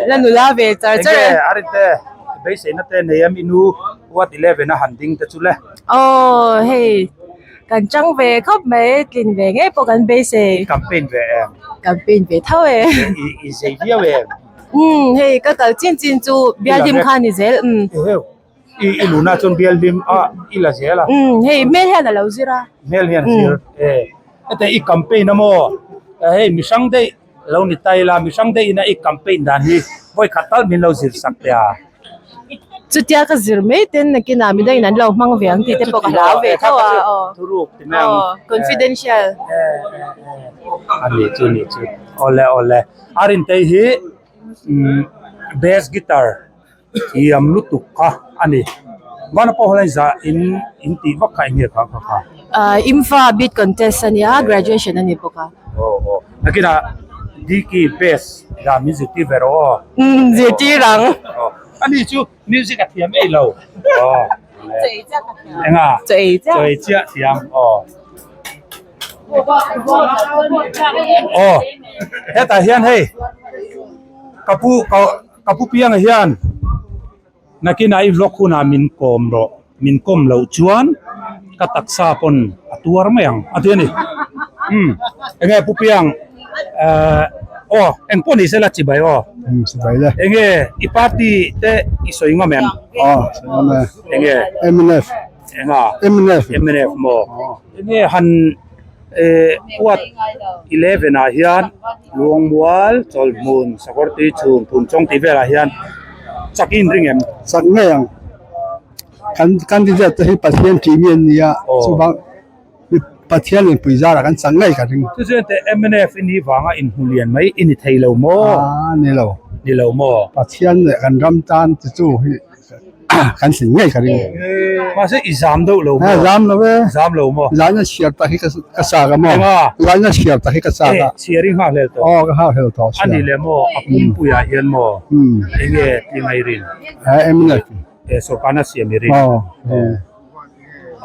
La nula ve char char e. Enge a rin te beiseina te nei a mi nu ward 11 a han ding te chu le. Aw hei kan chang ve khawp mai tlin ve ngei pawh kan beisei. Campaign ve em? Campaign ve tho e. I zei viau em? Umm hei ka kal chin chin chu bialhlim kha ni zel umm. I i luna chuan bialhlim a i la zel a. Umm hei hmel hian a lo zir a. Hmel hian a zir e. Heta i campaign a maw? Hei mi hrang daih lo ni ta ila mi hrang daih ina i campaign dan hi vawi khat tal min lo zir sak teh a. Chutia ka zir mai ten nakinah mi dangin an lo hmang ve ang tih te pawh ka hlau ve tho a aw. Thuruk ti mai ang. Aw confidential. A nih chu nih chu awle awle a Rintei hi bass guitar Thiam lutuk kha a ni. Vana pawh hawlai zah in in tih vak kha eng nge kha kha kha? Ahh Imfa beat contest a nia, graduation a ni bawk a. Aw aw. Nakinah Diki best dan min zirtir ve rawh aw. Umm zirtir ang. Ani chu music a thiam ei lo. Aw. Enga? Chaw ei chiah. Chaw ei chiah thiam aw. Aw hetah hian hei ka pu ka pu pianga hian Nakinah i vlog hunah min kawm rawh, min kawm loh chuan ka taksa pawn a tuar mai ang a ti a ni. Umm enge Pu Piang eh aw eng pawh ni sela chibai aw. Umm chibai le. Enge i party te i sawi ngam em? Aw sawi ngam e. Enge? Mnf. Enga? Mnf. Mnf maw? Enge han eh ward 11 ah hian Luangmual, Chawlhmun, Sakawrtui chhung, Phunchawng tih velah hian chak in ring em? Chak ngei ang. Kan candidate te hi Pathian tih mi an ni a, chuvang Pathian in pui zarah kan chak ngei ka ring. Chu chuan teh mnf i nih vanga inhmu lian mai i ni thei lo maw? Aa ni lo. Ni lo maw? Pathian leh kan ram tan te chu hi kan thlen ngei ka ring. Mahse i zam deuh lo maw? Zam lo e. Zam lo maw? Zaina chhiar tak hi ka chak a maw? Enga? Zaina chhiar tak hi ka chak a. Eh, chhiar i nghak hlel tawh. Aw, ka nghak hlel tawh chhiar. A ni le maw? A pumpuiah hian maw? Enge ti ngai rin? Eh, mnf. Eh, sorkarna siam i rin. Aw, eh.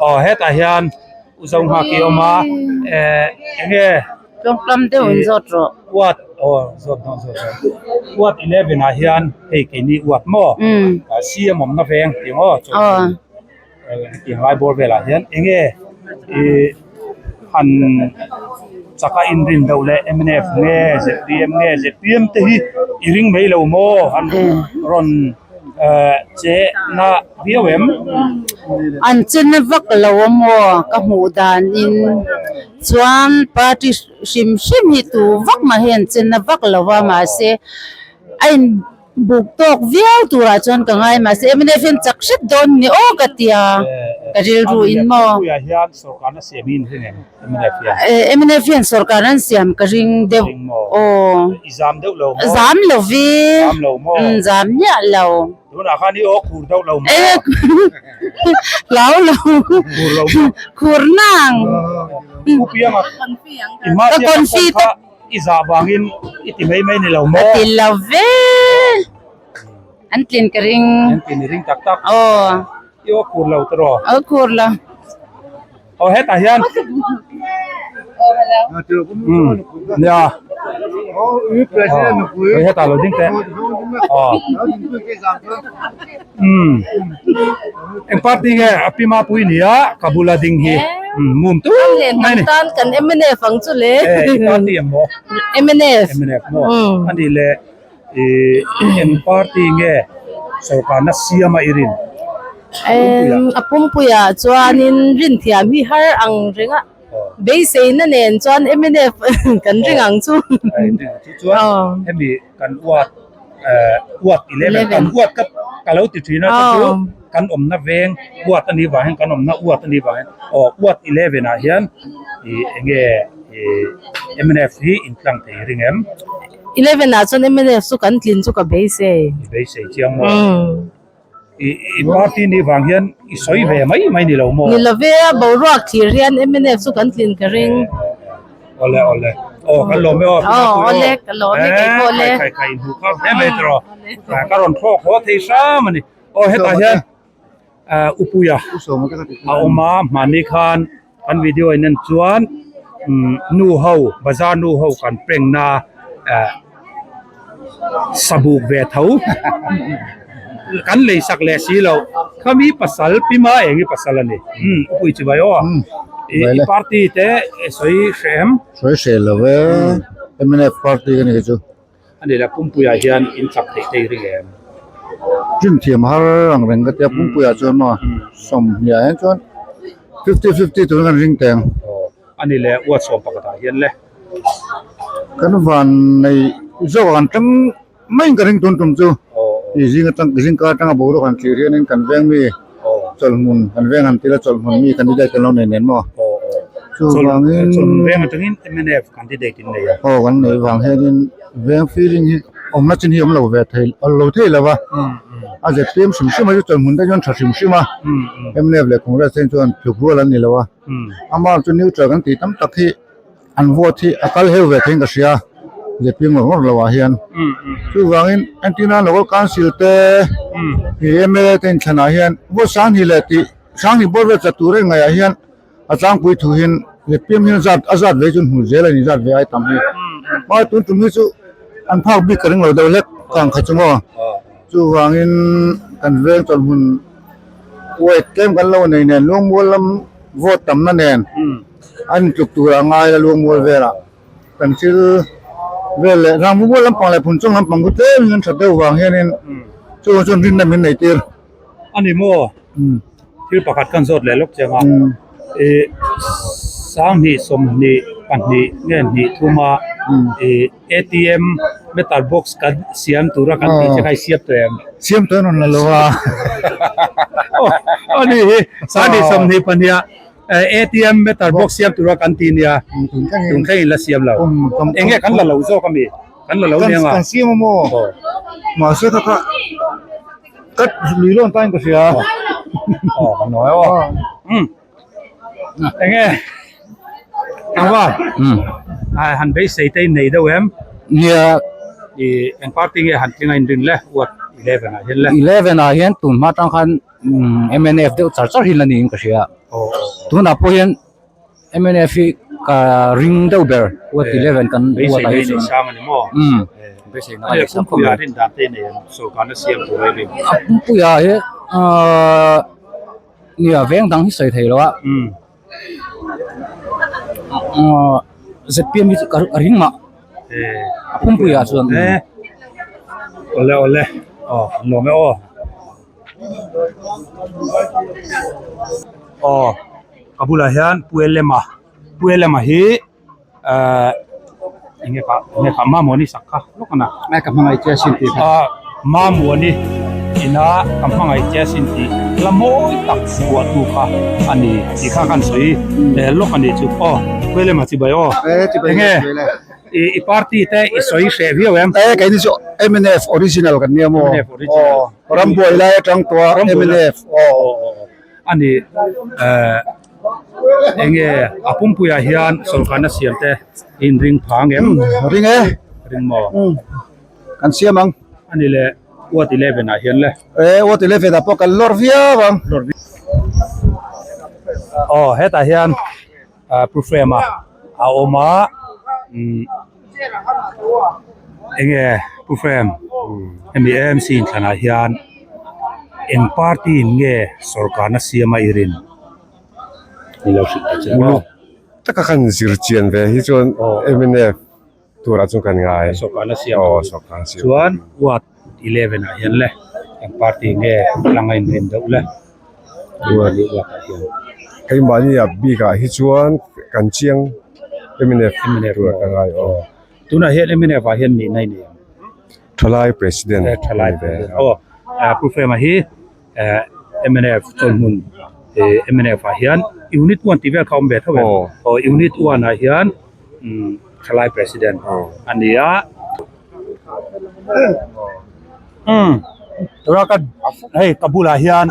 Aw, hetah hian U Zonghak i awm a, eh, enge? Tlawngtlam deuh in zawt rawh. Ward aw zawt dawn zawt dawn. Ward 11 ah hian hei keini ward maw? CM awmna veng tih maw? Aw. Hetiang lai bawr velah hian enge i han chaka inrin deuh leh mnf nge zpm nge zpm te hi i ring mai lo maw? Han rawn che na viau em? An che na vak lo a maw ka hmuh danin chuan party hrim hrim hi tu vak mah hi an che na vak lo a mahse a in buk tawk viau turah chuan ka ngai mahse mnf hian chak hret dawn ni aw ka tia ka rilru in maw. Mnf hian sorkar an siam ka ring deuh aw. I zam deuh lo maw? Zam lo vi. Zam lo maw? Zam miah lo. Tunah khan i aw khur deuh lo maw? Eh hlau lo. Khur lo maw? Khur nang. U Pianga i hma chiah ka phone kha i zah vangin i ti mai mai ni lo maw? Ka ti lo ve. An tlin ka ring. An tlin i ring tak tak. Aw. I aw khur lo tiraw? Aw khur lo. Aw hetah hian nia aw hetah lo ding teh aw umm eng party nge a pi mapui nia ka bula ding hi umm mum tu mai ni tan kan mnf ang chu le eh i party ang maw mnf mnf maw ani le Ih eng party nge sorkarna siama i rin? Em a pumpuiah chuanin rin thiam hi har ang reng a, beiseina nen chuan mnf kan ring ang chu. Chu chuan hemi kan uat eh uat 11 kan uat ka ka lo ti thin a chu chu kan awmna veng uat a nih vang hian kan awmna uat a nih vang hian aw uat 11 ah hian ih enge ih mnf hi intlang thei ring em? 11 ah chuan mnf chu kan tlin chu ka beisei. I beisei chiang maw? I i party nih vang hian i sawi ve mai mai ni lo maw? Ni lo ve a, boruak thlir hian mnf chu kan tlin ka ring. Awle awle. Aw kan lawm e aw. Aw awle ka lawm e kei pawh le. Khai khai khai inhmuh kha hle mai tiraw. Ka rawn thlawk haw thei hram a ni. Aw hetah hian Upuia a awm a, hmanni khan kan video in en chuan nu ho bazar nu ho kan prank na sabuk ve tho kan lei sak leh si loh khami pasal pima eng hi pasal a ni Upui chi vai aw i party te sawi hreh em? Sawi hreh lo e mnf party ka ni kei chu. A ni la, Pumpuiah hian in chak theih thei ring em? Ṭin thiam har ang reng ka tia, Pumpuiah chuan maw 20 ah hian chuan fifty fifty turin kan ring teng. Aw, a ni le, uat sawm pakhatah hian le. Kan van nei zawk ah kan tang maiin ka ring tun tum chu. I zing atang zing kar atanga boruak han thlir hianin kan veng mi chawlhmun kan veng han tila chawlhmun mi candidate kan lo nei nen maw. Chuvangin Chawlhmun veng atangin mnf candidate in nei a. Aw kan nei vang hianin veng feeling hi awmna chin hi awm lo ve thei lo thei lo va. A zpm hrim hrim a chu chawlhmun te chuan tha hrim hrim a. Mnf leh Congress te chuan tluk rual an ni lo a. Amah chu neutral kan tih tam tak hi an vote hi a kal heu ve theiin ka hria. ZPM ngawr ngawr lo ah hian chuvangin entirna local council te ih mla te inthlan ah hian vote sanghnih leh tih sanghnih bawr vel tla tur reng ngaih ah hian a tlangpui thu hian ZPM hian zat a zat ve chu an hmu zel a ni zat ve ai tam hi mahse tun tum hi chu an phak bik ka ring lo deuh hlek ka ang kha chu maw chuvangin kan veng chawlhmun weight tlem kan lo nei nen lungmual lam vote tamna nen an intluk tur a ngai la lungmual velah kan thil vel leh rangmual lampang leh phunchawng lampang chu tlem in an that deuh vang hianin chung chuan rinna min nei tir. A ni maw? Thil pakhat kan zawt leh lawk chiang a, ih sanghnih sawmhnih pahnih nge hnih thuma ih ATM meter box kan siam tura kan tih che kha i siam tawh em? Siam tawh en rawn la lo a. A ni hi sanghnih sawmhnih pahnih ah ATM meter box siam tura kan tih nia tun thleng in la siam lo. Eng nge kan la lo zawk a mi? Kan la lo nia nga. Kan siam a maw? Mahse kha kha Ka lui lawn tain ka hria. Aw kan nawi aw. Um. Enge. Angwa. Um. Ai han beisei te in nei deuh em? Nia. I eng party nge han tlinga in rin le ward 11 ah hian le. 11 ah hian tun hma tang khan mnf deuh char char hi la niin ka hria. Tunah pawh hian Mnf hi ka ring deuh ber ward 11 kan ward ah hi chuan. Beisei sang a ni maw? Umm beisei na a nei sang khawp mai. A rin dan te nei ang sawrkarna siam tur a rin. A pumpuia hi ahh nia veng dang hi sawi thei lo a. Umm. Ahh ZPM hi chu ka ring mah. A pumpuia chuan. Awle awle aw nuam e aw. Aw ka bulah hian Pu Elema Pu Elema hi ehh enge kah enge kah Mamawni sak kha lawk a na ka hmangaih che asin tih kha ah Mamawni ina ka hmangaih che asin tih la mawi tak buahtu kha a ni tih kha kan sawi lawk a ni chu aw Pu Elema chibai aw enge. I i party te i sawi hreh viau em? E keini chu mnf original kan nia maw? Mnf original. Aw rambuai lai atang tawh a mnf aw. A ni eh enge a pumpuiah hian sawrkarna siam te i inring phang em? Ring e. Ring maw? Kan siam ang. A ni le ward 11 ah hian le. E ward 11 ah pawh kan lawr viau ang. Lawr viau. Aw hetah hian. Pu Frema a awm a umm enge Pu Frem hemi AMC inthlanah hian eng party in nge sawrkarna siama i rin ni lo hrilh ta che maw. Taka kan zir chian ve hi chuan mnf turah chuan kan ngai. Sawrkarna siam Aw sawrkarna siam. Chuan ward 11 ah hian le eng party nge tlang a inrin deuh le ward ah hian. Keimahni ah bik ah hi chuan kan chiang mnf turah ka ngai aw. Tunah hian mnf ah hian nihna i nei ang. Thalai president. Thalai president aw Pu Frema hi mnf chawlhmun mnf ah hian unit 1 tih vel kha awm ve tho em aw unit 1 ah hian thalai president a ni a umm tura ka hei ka bulah hian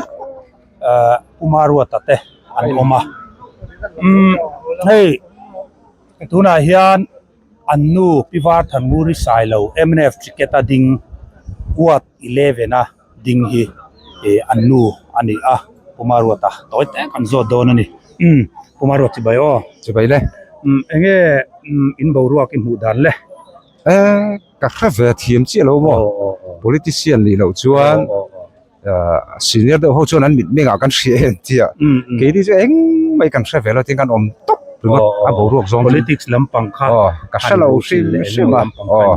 Pu Maruata te an awm a umm hei tunah hian an nu Pi Varthanmuri Sailo mnf ticket a ding ward 11 a. Ding hi ih an nu a ni a Pu Maruata tawi tak an zawt dawn a ni umm Pu Maruat chibai aw chibai le umm enge umm in boruak i hmuh dan le eh ka hre ve thiam chiah lo maw politician nih loh chuan ah senior deuh ho chuan an mit mengah kan hria em tia keini chu engmah kan hre ve lo tin kan awm tawp ringawt a boruak zawng chu politics lampang kha aw ka hre lo hrim hrim a aw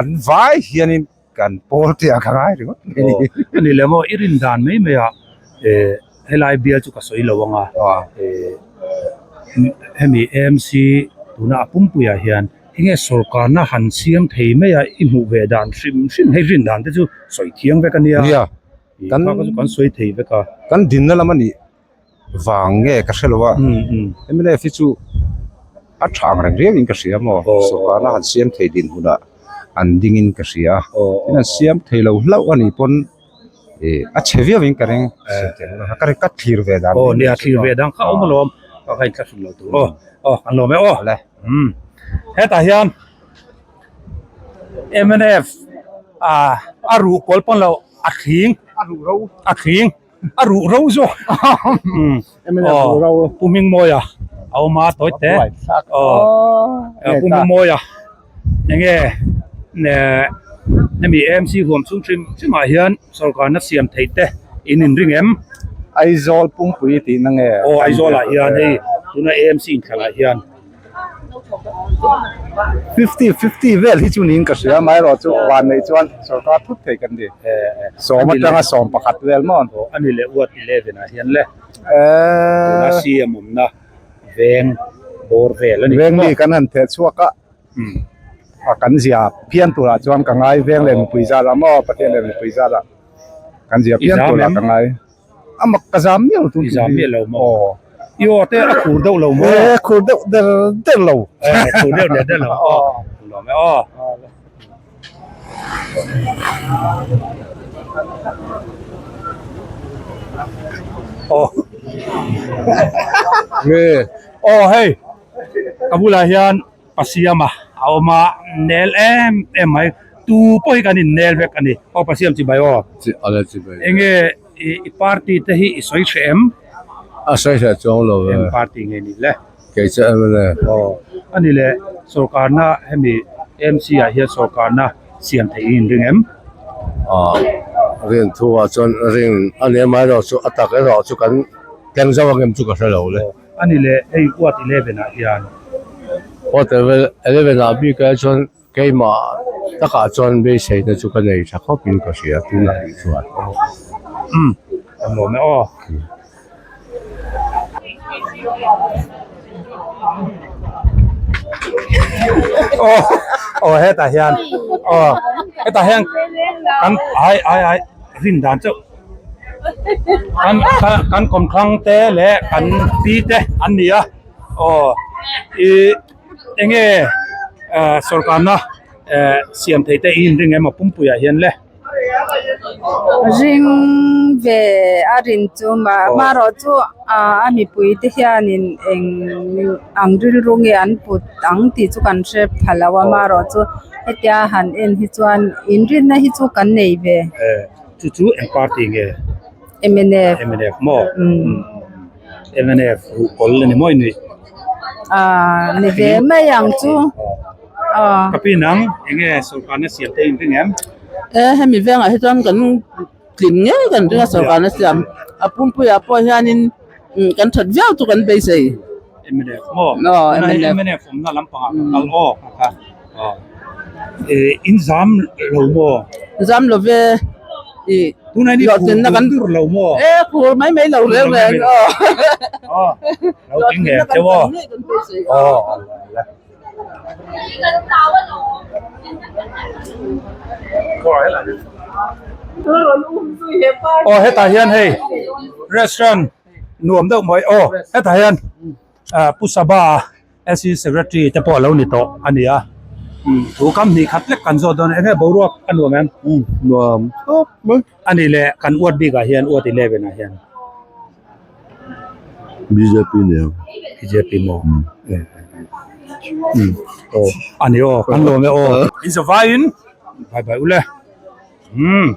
an vai hianin Kan pawl te ah ka ngai ringawt mai ni. A ni le maw, i rin dan mai mai ah helai bial chu ka sawi lo ang a, hemi AMC tuna a pumpui ah hian enge sawrkarna han siam thei mai a i hmuh ve dan hrim hrim hei rin dan te chu sawi thiang vek a nia, kan kan sawi thei vek a. Kan dinna lam a nih vang nge ka hre lo a, mnf hi chu a tha ang reng riau in ka hria maw, sawrkarna han siam thei din hunah an ding in ka hria a, tin an siam thei lo hlauh a nih pawn ih a chhe viau in ka ring ka ring ka thlir ve dan aw nia thlir ve dan kha awm alawm ka kha in thla hrim lo tur aw aw an lawm e aw hetah hian. Mnf ah a ruh kawl pawn lo a thling a thling a ruh ro zawk aw Pu Hmingmawia a awm a tawi te aw Pu Hmingmawia enge hemi AMC huam chhung hrim hrim ah hian sorkarna siam theih te in inring em? Aizawl pumpui tihna nge? Aw Aizawl ah hian hei tuna AMC inthlan ah hian. 50 50 vel hi chu niin ka hria amaherawh chu van neih chuan sorkar thut thei kan ni sawm atanga sawm pakhat vel maw ani leh ward 11 ah hian le tuna CM awmna veng bawr vel ani veng mi kan han theh chhuak a a kan zia phian turah chuan ka ngai veng leh mipui zat ah maw Pathian leh mipui zat ah kan zia phian turah ka ngai. A mak ka zam miah lo tun I zam miah lo maw? Aw. I aw te a khur deuh lo maw? E khur deuh der der lo. E khur deuh der der lo. Aw. Lawm e aw. Aw. Nge. Aw hei ka bulah hian Pa Siama a awm a, nel em em mai. Tu pawh hi kan innel vek a ni. Aw Pa Siam chibai aw. Chi ala chibai. Enge i party te hi i sawi hreh em? A sawi hreh chuang lo ve. Eng party nge ni le? Kei chu mnf. Aw a ni le sorkarna hemi MC ah hian sorkarna siam theih i inring em? Aw rin thu ah chuan ring a ni amaherawh chu a tak erawh chu kan thleng zo ang em chu ka hre lo le. A ni le hei ward 11 ah hian. Ward 11 ah bik ah chuan Keimah takah chuan beiseina chu ka nei tha khawpin ka hria tunah rih chuan. Umm a nuam e aw. Aw aw hetah hian aw hetah hian kan ai ai ai rin dan chauh kan kan kawmthlang te leh kan pi te an ni a aw ih. Enge sorkarna siam thei te i inring em a pumpuiah hian le? Ring ve a rin chu marawh chu a mipui te hianin eng ang rilru nge an put ang tih chu kan hre pha lo a marawh chu hetia han en hi chuan inrinna hi chu kan nei ve. Chu chu eng party nge? Mnf. Mnf maw? Mnf ruhkawl a ni maw i nuih? Aaa ni ve mai ang chu aw. Ka pi nang eng nge sorkarna siam te in ring em? E hemi vengah hi chuan kan tlin ngei kan ring a sorkarna siam a pumpuiah pawh hianin kan that viau chu kan beisei. Mnf maw? Aw mnf. Mnf awmna lampangah ka kal aw ka kha. In zam lo maw? Zam lo ve. I Tunah hian i khur kan dur lo maw? E khur mai mai lo reng reng aw. Aw lo tling ngei ang cheu aw. Aw. Aw hetah hian hei restaurant nuam deuh mai aw hetah hian Pu Saba SC Secretary te pawh a lo ni tawh a ni a, thu kam hnih khat lek kan zawt dawn a, enge boruak a nuam em? Nuam khawp mai. A nih leh kan uat bik ah hian uat 11 ah hian. BJP ni ang. BJP maw? Aw a ni aw kan lawm e aw. In zavaiin bye bye ule. Umm.